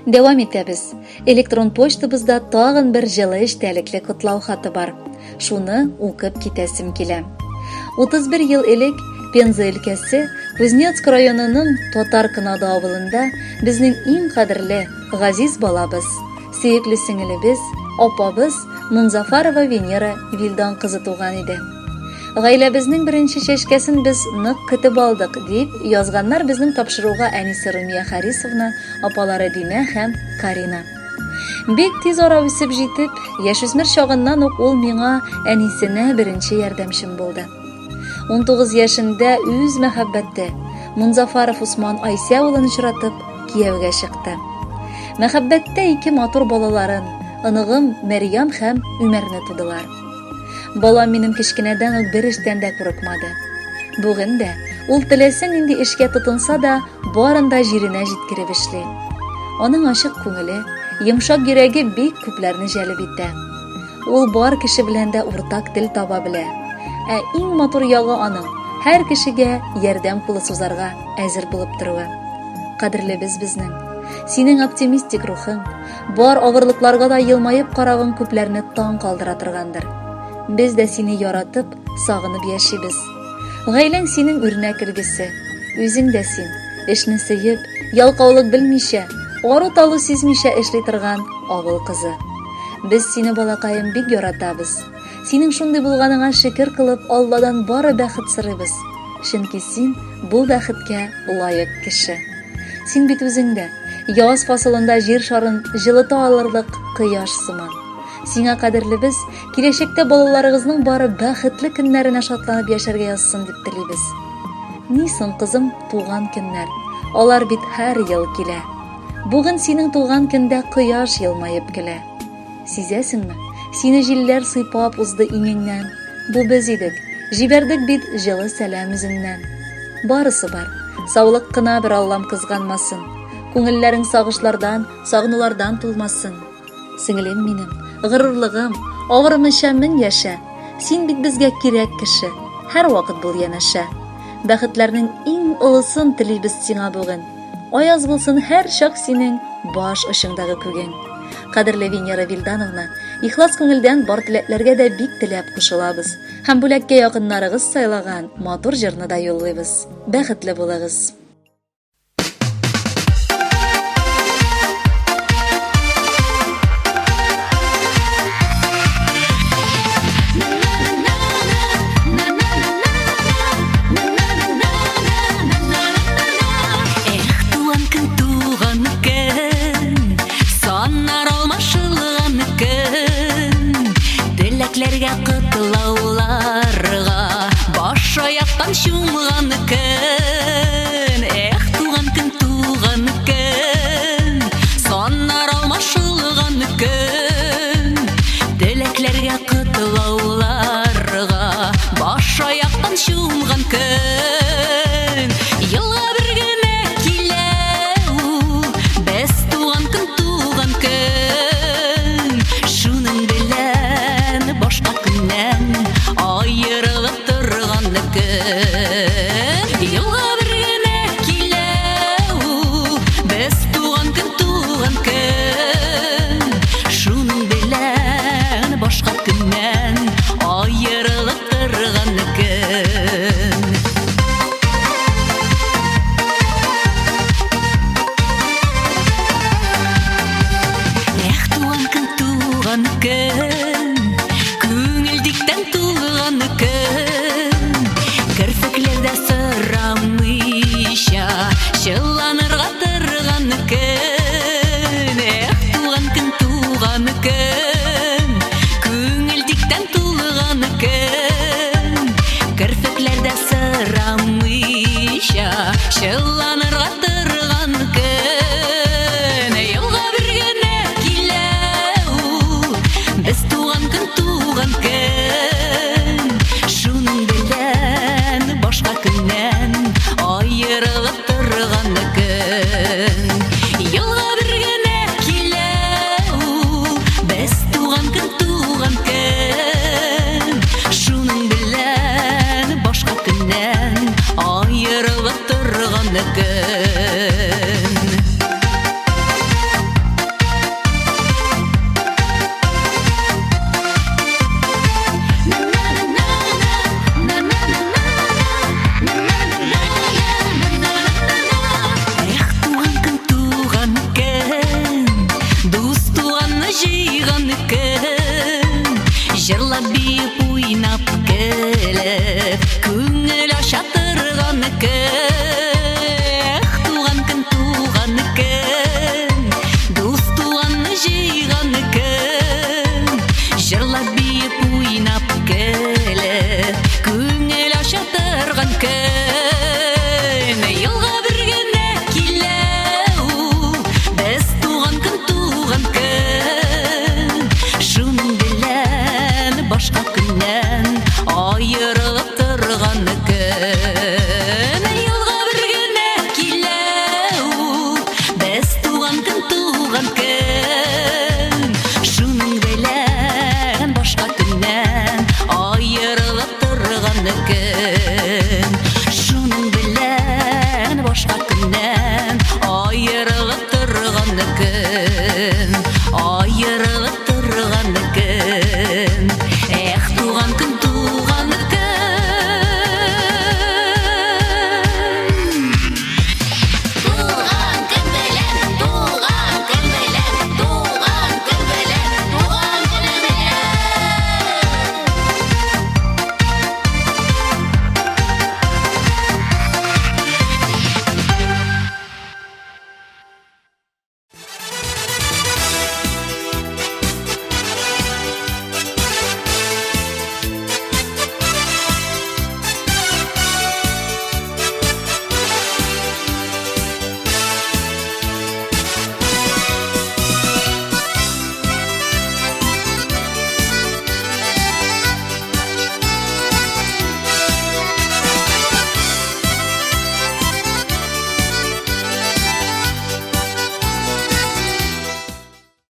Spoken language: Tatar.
Дәвам итәбез. Электрон почтабызда тагын бер җылы эчтәлекле котлау хаты бар. Шуны укып китәсем килә. 31 ел элек Пенза өлкәсе Кузнецк районының Татар Кынады авылында безнең иң кадерле, газиз балабыз, сөекле сеңелебез, апабыз Мунзафарова Венера Вилдан кызы туган иде. Гаиләбезнең беренче чәчкәсен без нык көтеп алдык, дип язганнар безнең тапшыруга әнисе Румия Харисовна, апалары Динә һәм Карина. Бик тиз ара үсеп җитеп, яшүсмер чагыннан ук ул миңа әнисенә беренче ярдәмчем булды. 19 яшендә үз мәхәббәте Мунзафаров Усман Айсә улын очратып, кияүгә чыкты. Мәхәббәттә ике матур балаларын, оныгым Мәрьям һәм Үмәрне тудылар. Балам минем кечкенәдән үк бер эштән дә курыкмады. Бүген дә ул теләсә нинди эшкә тотынса да, барын да җиренә җиткереп эшли. Аның ачык күңеле, йомшак йөрәге бик күпләрне җәлеп итә. Ул бар кеше белән дә уртак тел таба белә. Ә иң матур ягы аның һәр кешегә ярдәм кулы сузарга әзер булып торуы. Кадерлебез безнең. Синең оптимистик рухың, Бар авырлыкларга да елмаеп каравың күпләрне таң калдыра торгандыр. Без дә сине яратып, сагынып яшибез. Гаиләң синең үрнәк өлгесе. Үзең дә син, эшне сөеп, ялкаулык белмичә, ару-талу сизмичә эшли торган авыл кызы. Без сине, балакаем, бик яратабыз. Синең шундый булганыңа шөкер кылып, Алладан бары бәхет сорыйбыз. Чөнки син бу бәхеткә лаек кеше. Син бит үзең дә яз фасылында җир шарын җылыта алырлык кояш сыман. Сиңа кадерлебез, киләчәктә балаларыгызның бары бәхетле көннәренә шатланып яшәргә язсын дип телибез. Ни соң, кызым, туган көннәр? Алар бит һәр ел килә. Бүген синең туган көндә кояш елмаеп көлә. Сизәсеңме, сине җилләр сыйпап узды иңеңнән. Бу без идек, җибәрдек бит җылы сәлам үзеннән. Барысы бар, саулык кына бер Аллам кызганмасын. Күңелләрең сагышлардан, сагынулардан тулмасын. Сеңелем минем, горурлыгым, авырмыйча мең яшә. Син бит безгә кирәк кеше, һәрвакыт бул янәшә. Бәхетләрнең иң олысын телибез сиңа бүген. Аяз булсын һәрчак синең баш очыңдагы күгең. Кадерле Венера Вилдановна, ихлас күңелдән бар теләкләргә дә бик теләп кушылабыз һәм бүләккә якыннарыгыз сайлаган матур җырны да юллыйбыз. Бәхетле булыгыз! Эх, туган көн, туган көн, саннар алмашылган көн. Теләкләргә котлауларга баш аяктан чумган көн. Эх, туган көн, туган көн, саннар алмашылган көн. Теләкләргә котлауларга баш аяктан чумган көн. Елга бер генә килә ул, без туган көн, туган көн. Шуның белән башка көннән аерылып торган көн. Елга бер генә килә ул, без туган көн, туган көн. Шуның белән башка көннән аерылып торган көн. Эх, туган көн, туган көн, күңел диктән тулган көн. Керфекләрдә сорамыйча, чыланырга торган көн. Эх, туган көн, туган көн, күңел диктән тулган көн. Керфекләрдә сорамыйча, чыланырга торган көн. Елга бер генә килә ул, без туган көн, туган көн. Шуның белән башка көннән аерылып торган көн. Елга бер генә килә ул, без туган көн, туган көн. Шуның белән башка көннән аерылып торган көн. туган көн.